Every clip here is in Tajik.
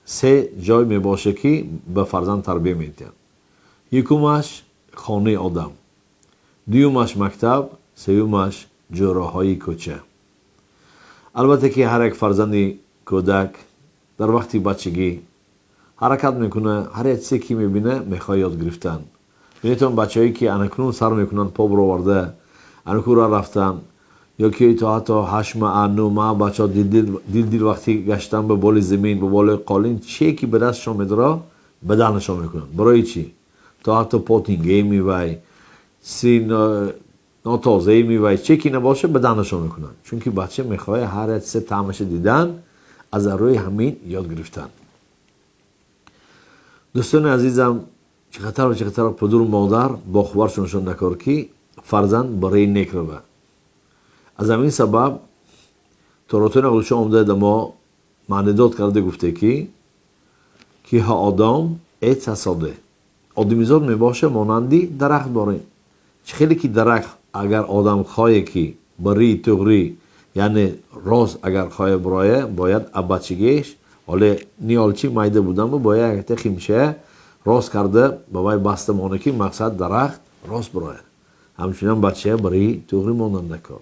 Се ҷой мебошад, ки ба фарзанд тарбия медиҳанд. Якумаш хонаи одам, дуюмаш мактаб, сеюмаш ҷӯраҳои кӯча. Албатта ки ҳар як фарзанди кӯдак дар вақти бачагӣ ҳаракат мекунад, ҳар як чизе ки мебина, мехоҳад ёд гирифтан. Бинетон, бачаҳое ки анакунун сар мекунанд по бароварда, анакун ра рафтан, ё ки то ҳатто 8 маҳ, 9 маҳ бачаҳо дилдил вақти гаштан ба боли замин, ба болои қолин, чие ки ба дастшон медора, ба даҳнашон мекунанд. Барои чӣ? То ҳатто потингае мевай, си нотозае мевай, чие ки набошад, ба даҳнашон мекунанд, чунки бача мехоҳад ҳар як чизе таъмаша дидан, аз рӯи ҳамин ёд гирифтан. Дӯстони азизам, чӣ хатару чӣ хатар падуру модар бохабаршоншон накор, ки фарзанд барои нек рава. Аз ҳамин сабаб Торотои нақлшо омада да мо маънидод карда гуфте, ки ҳа одам עץ ҳасоде, одамизод мебоша монанди дарахт борем. Чӣ хеле ки дарахт, агар одам хоҳе ки барии туғрӣ, яъне рост агар хоҳе бирое, бояд абачигиш ҳоле ниёлчи майда буданбу бояд якта химча рост карда ба вай баста моне, ки мақсад дарахт рост бирояд. Ҳамчунин бачая барои туғрӣ монанда кор.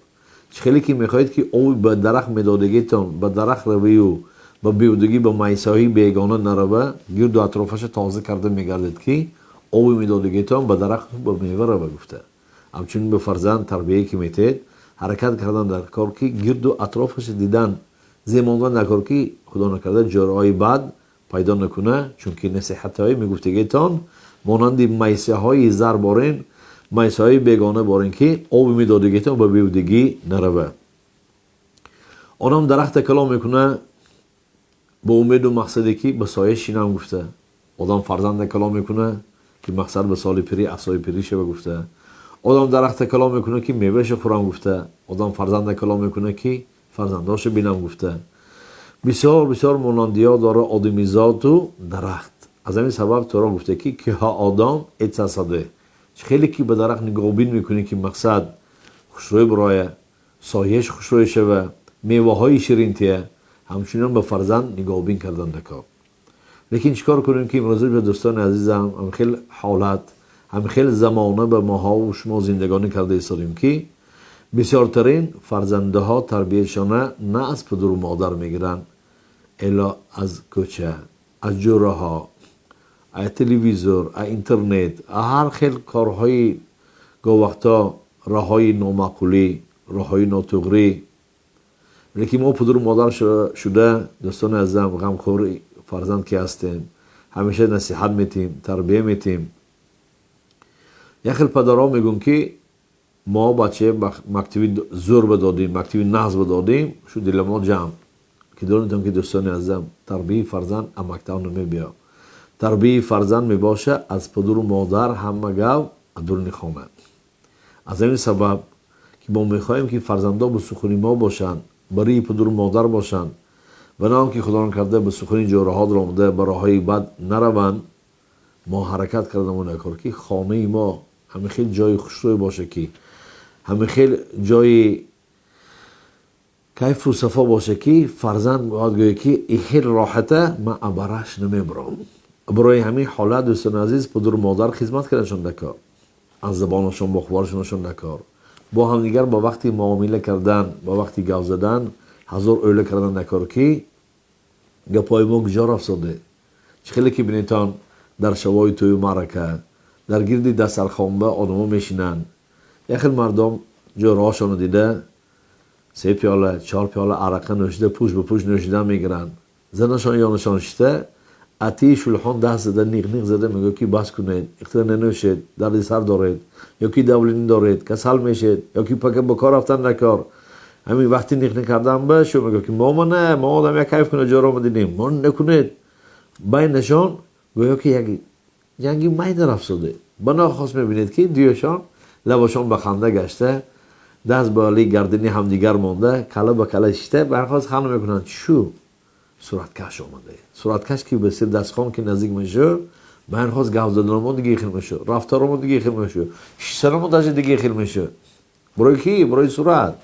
Чӣ хеле ки мехоҳед, ки оби ба дарахт медодагитон ба дарахт равию ба беҳудагӣ ба майсоҳии бегона нарава, гирду атрофаша тоза карда мегардед, ки оби медодагитон ба дарахт ба мева рава гуфта. Ҳамчунин ба фарзанд тарбияе ки метиҳед, ҳаракат кардан дар кор, ки гирду атрофаша дидан земондан дар кор, ки худо накарда ҷӯраҳои бад пайдо накуна, чунки насиҳатҳои мегуфтагитон монанди майсаҳои зар борен, майсаҳои бегона борен, ки оби медодагитон ба беҳудагӣ нарава. Одам дарахта калон мекуна бо умеду мақсаде, ки ба соя шинам гуфта. Одам фарзанда калон мекуна, ки мақсад ба соли пирӣ асои пирӣ шава гуфта. Одам дарахта калон мекуна, ки меваша хӯрам гуфта. Одам фарзанда калон мекуна, ки фарзандоша бинам гуфта. Бисёр бисёр монандиҳо дора одамизоду дарахт. Аз ҳамин сабаб Торо гуфта, ки киҳа одам эцасаде, хеле ки ба дарахт нигоҳбин мекунӣ, ки мақсад хушрӯй бироя, сояш хушрӯй шава, меваҳои ширин тия, ҳамчунин ба фарзанд нигоҳбин кардан дакор. Лекин чӣ кор кунем, ки имрӯза, дӯстони азизам, ҳамхел ҳолат, ҳамхел замона ба моҳову шумо зиндагонӣ карда истодем, ки бисёртарин фарзандаҳо тарбиятшона на аз падуру модар мегиранд, эло аз кӯча, аз ҷӯраҳо, аз телевизор, аз интернет, аз ҳар хел корҳои гоҳ вақто роҳҳои номаъқулӣ, роҳҳои нотуғрӣ. Лекин мо падуру модар шуда, дӯстони азизам, ғамхӯри фарзанд ки ҳастем, ҳамеша насиҳат метиҳем, тарбия метиҳем. Як хел падарҳо мегӯянд, ки мо бачаи мактаби зӯр ба додем, мактаби нағз ба додем, шу дила мо ҷамъ. Ки донитон, ки дӯстони азизам, тарбияи фарзанд аз мактаб намебиё. Тарбияи фарзанд мебошад аз падуру модар, ҳама гав аз дуруни хона. Аз ҳамин сабаб ки мо мехоҳем, ки фарзандо ба сухани мо бошанд, ба рӯи падуру модар бошанд ва на он ки худо накарда ба сухани ҷӯраҳо даромада ба роҳҳои бад нараванд, мо ҳаракат кардамо кор, ки хонаи мо ҳамин хел ҷои хушрӯй бошад, ки ҳамин хел ҷои кайфу сафо боша, ки фарзанд бояд гӯяд, ки ихел роҳата ман абараш намебарам. Барои ҳамин ҳолат, дӯстони азиз, падуру модар хизмат карданшон дакор, аз забонашон бохабаршонашон дакор, бо ҳамдигар ба вақти муомила кардан, ба вақти гап задан ҳазор оила кардан дакор, ки гапҳои мо куҷо рафтоде. Чӣ хеле ки бинетон, дар шабҳои тӯю маърака дар гирди дастархонба одамо мешинанд. Як хел мардум ҷӯраҳошонро дида, се пиёла, чор пиёла арақа нӯшида, пӯш ба пӯш нӯшидан мегиранд. Занашон ёнашон шиста, атии шулхон даст зада, ниқ ниқ зада мегӯяд, ки бас кунед, иқтида нанӯшед, дарди сар доред ё ки давление доред, касал мешед, ё ки пака ба кор рафтан накор. Ҳамин вақти ниқ ниқ кардан ба шу мегӯяд, ки мо не, мо одам як кайф кунад, ҷӯрома дидем, мо накунед. Байнашон гӯё ки як ҷанги майда рафтоде. Ба нохост мебинед, ки дуёшон лабашон ба ханда гашта, даст ба ли гардини ҳамдигар монда, кала ба кала шита, бархост ханда мекунанд. Шу сураткаш омада. Сураткаш ки ба сир дастхон ки наздик мешуд, бархост гап заданамо диге хел мешуд, рафторамо диге хел мешуд, шиштанамо даже диге хел мешуд. Барои ки? Барои сурат.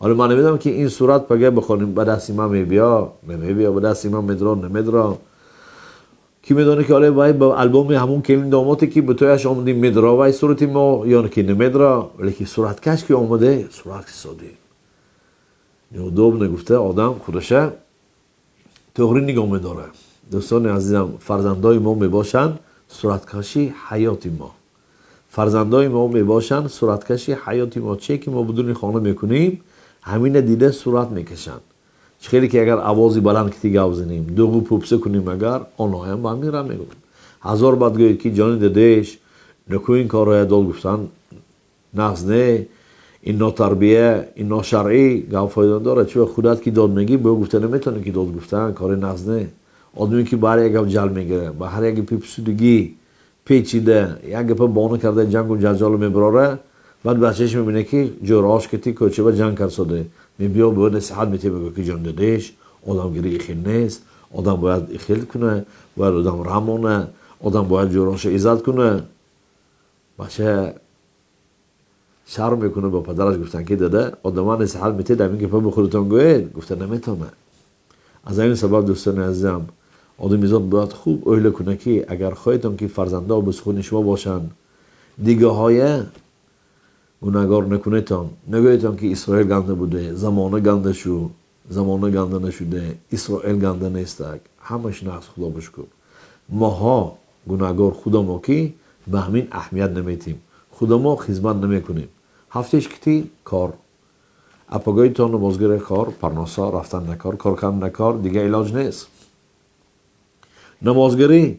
Ҳоло ман намедонам, ки ин сурат пага бихонем, ба дасти ман мебиё, намебиё, ба дасти ман медро, намедро. Ки медонӣ, ки ҳоле вай ба албоми ҳамун келин домоте, ки ба тояш омадем, медро вай сурати мо ё ки намедро, вале ки сураткаш ки омаде, сурат кисодем, неудобно гуфта, одам худаша туғри нигоҳ медорад. Дӯстони азизам, фарзандои мо мебошанд сураткаши ҳаёти мо. Фарзандои мо мебошанд сураткаши ҳаёти мо. Че ки мо бидуни хона мекунем, ҳамина дида сурат мекашанд. Чӣ хеле ки агар овози баланд кити гап занем, дуғу пупса кунем, агар онҳоям ба ҳамин ра мегӯянд. Ҳазор бад гӯед, ки ҷони дадеш, наку ин корҳоя, дод гуфтан нағз не, ин нотарбия, ин ношаръӣ, гап фоида надорад. Чун худат ки дод мегӣ, бо гуфта наметавонӣ, ки дод гуфтан кори нағз не. Одаме ки ба ҳар як гап ҷал мегирад, ба ҳар як гапи пусудагӣ печида, як гапа бона карда, ҷангу ҷанҷоло мебарора, баъд бачааш мебинад, ки ҷӯраош кити кӯчаба ҷанг карсоде, мебиё, бо насиҳат метиҳ, мегӯ, ки ҷон дадеш, одамгирӣ ихел нест, одам бояд ихел куна, бояд одам рамона, одам бояд ҷӯроша иззат куна. Бача шарм мекунад ба падараш гуфтан, ки дада, одама насиҳат метиҳед, ҳамин гапа ба худатон гӯед, гуфта наметавонад. Аз ҳамин сабаб, дӯстони азизам, одамизод бояд хуб оила кунад, ки агар хоҳедон, ки фарзандҳо ба сухани шумо бошанд, дигаҳоя гунаҳгор накунедтон. Нагӯедтон, ки Исроил ганда буде, замона ганда шу. Замона ганда нашуде, Исроил ганда нестак, ҳамаш нағз, Худо ба шукр. Моҳо гунаҳгор худамо, ки ба ҳамин аҳамият наметиҳем, худамо хизмат намекунем. Ҳафтеш кити кор, апагоитон намозгире кор, парносо рафтан накор, кор кардан накор, дига илоҷ нест. Намозгирӣ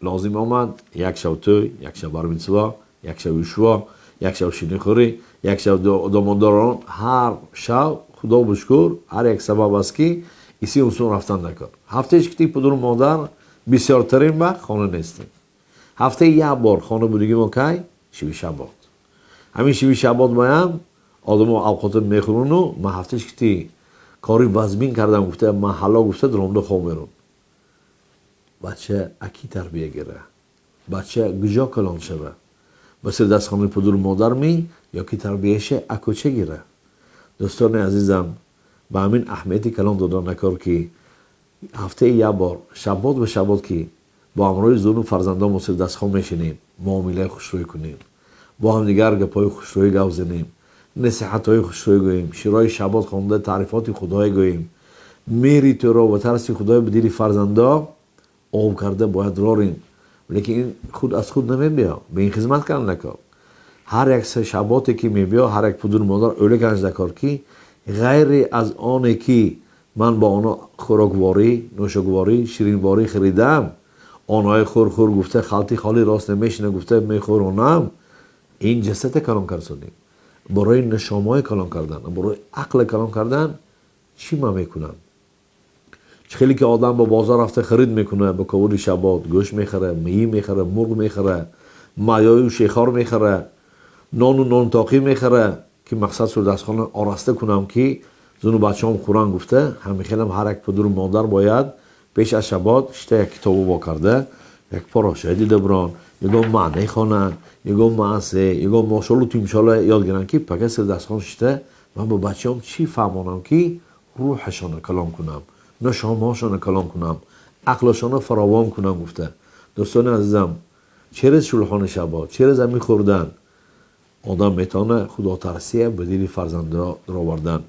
лозим омад, як шав тӯй, як шав бармитсва, як шав ишво, як шав ширинихӯрӣ, як шав домоддорон, ҳар шав, Худо ба шукр, ҳар як сабаб аст, ки иси унсун рафтан накор. Ҳафтаеш кити пудру модар бисёртарин вақт хона нестем. Ҳафтаи як бор хона будагӣ мо кай? Шиби шабот. Ҳамин шиби шабот маям одамо авқота мехӯруну ман ҳафтаеш кити кори вазмин кардам гуфта, ман ҳало гуфта, дуромда хоб мерун. Бача аки тарбия гира? Бача куҷо калон шава? Ба сир дастхонаи пудру модар ми ё ки тарбияша акоча гира? Дӯстони азизам, ба ҳамин аҳамияти калон додан накор, ки ҳафтаи як бор шабот ба шабот, ки бо ҳамроҳи зуну фарзандон мо сир дастхон мешинем, муомилаи хушрӯй кунем, бо ҳамдигар гапҳои хушрӯй гап занем, насиҳатҳои хушрӯй гӯем, широи шабот хонда, таърифоти худое гӯем, меҳри туро ва тарси худое ба дили фарзандо об карда бояд рорем. Лекин ин худ аз худ намебиё, ба ин хизмат кардан накор. Ҳар як шаботе ки мебиё, ҳар як пудур модар ӯле карданаш дакор, ки ғайре аз оне ки ман бо оно хӯрокворӣ, нӯшокворӣ, ширинворӣ харидам, онҳои хӯр-хӯр гуфта, халти холӣ рост намешина гуфта мехӯронам, ин ҷасада калон карсонем. Барои нишомаҳои калон кардан, барои ақли калон кардан чӣ ман мекунам? Чӣ хеле ки одам ба бозор рафта харид мекунад, ба ковури шабот гӯшт мехара, миӣ мехара, мурғ мехара, маёю шехор мехара, нону нонтоқӣ мехара, ки мақсад сурдастхона ороста кунам, ки зуну бачаҳом хӯран гуфта, ҳамихелам ҳар як пудру модар бояд пеш аз шабот шита як китобу во карда, як порошаи дида бурон, ягон маъне хонанд, ягон маасе, ягон мошолу тимшола ёд гиранд, ки пага сирдастхон шита ман ба бачаҳом чӣ фаҳмонам, ки рӯҳашонро калон кунам, нишомаҳошонро калон кунам, ақлашонро фаровон кунам гуфта. Дӯстони азизам, через шулхони шабот, через ҳамин хӯрдан одам метавонад худотарсия ба дили фарзандо даровардан,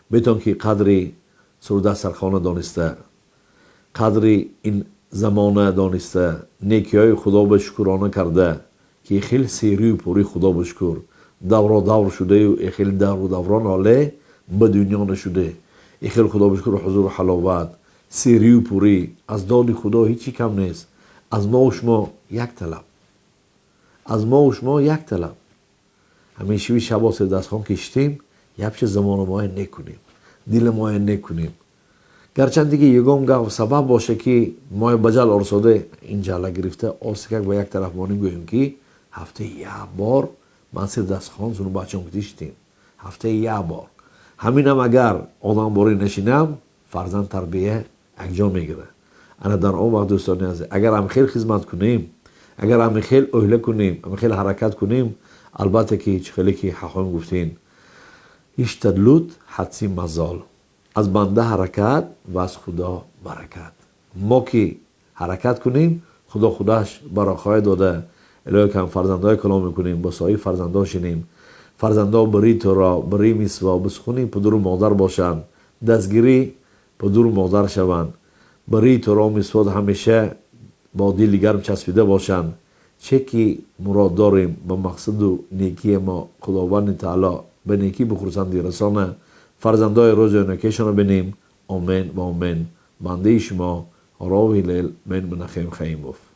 метавон ки қадри сурдастархона дониста, қадри ин замона дониста, некиҳои Худо ба шукрона карда, ки хел серию пурӣ, Худо ба шукр, давро давр шудаю, хел давру даврон ҳоле ба дунё нашуде, хел, Худо ба шукр, ҳузуру ҳаловат, серию пурӣ, аз доди Худо ҳечи кам нест. Аз мо шумо як талаб, аз мо шумо як талаб: ҳамин шиби шабо сердастхон киштем, якча замона моя некунем, дила моя некунем. Гарчанде ки ягон гап сабаб боша, ки моя ба ҷал орсоде, ин ҷалла гирифта осикак ба як тараф монем, гӯем, ки ҳафтаи як бор ман сирдастхон зуну бачам киштем, ҳафтаи як бор. Ҳаминам агар одам борӣ нашинам, фарзанд тарбия якҷо мегирад. Ана дар он вақт, дӯстони азиз, агар ҳам хел хизмат кунем, агар ҳами хел оҳила кунем, ҳами хел ҳаракат кунем, албатта ки чӣ хеле ки ҳахоим гуфтем, иштадлут ҳадси мазол, аз банда ҳаракат ва аз Худо баракат. Мо ки Ҳаракат кунем, Худо худаш баракаҳое дода, илоҳӣ кам фарзандҳои калон мекунем, бо соҳиби фарзандҳо шинем. Фарзандҳо бари Тора, бари мисва, бисхуни падару модар бошанд, дастгирӣ падару модар шаванд, бари Тора мисва ҳамеша бо дили гарм часпида бошанд. Чӣ ки мурод дорем ба мақсаду некии мо, Худованди Таоло ба некӣ бихурсандӣ расона, фарзандҳои рӯзи некиашонро бинем. Омен ва омен. Бандаи шумо Рав Ҳилел бен Менахем Хаимов.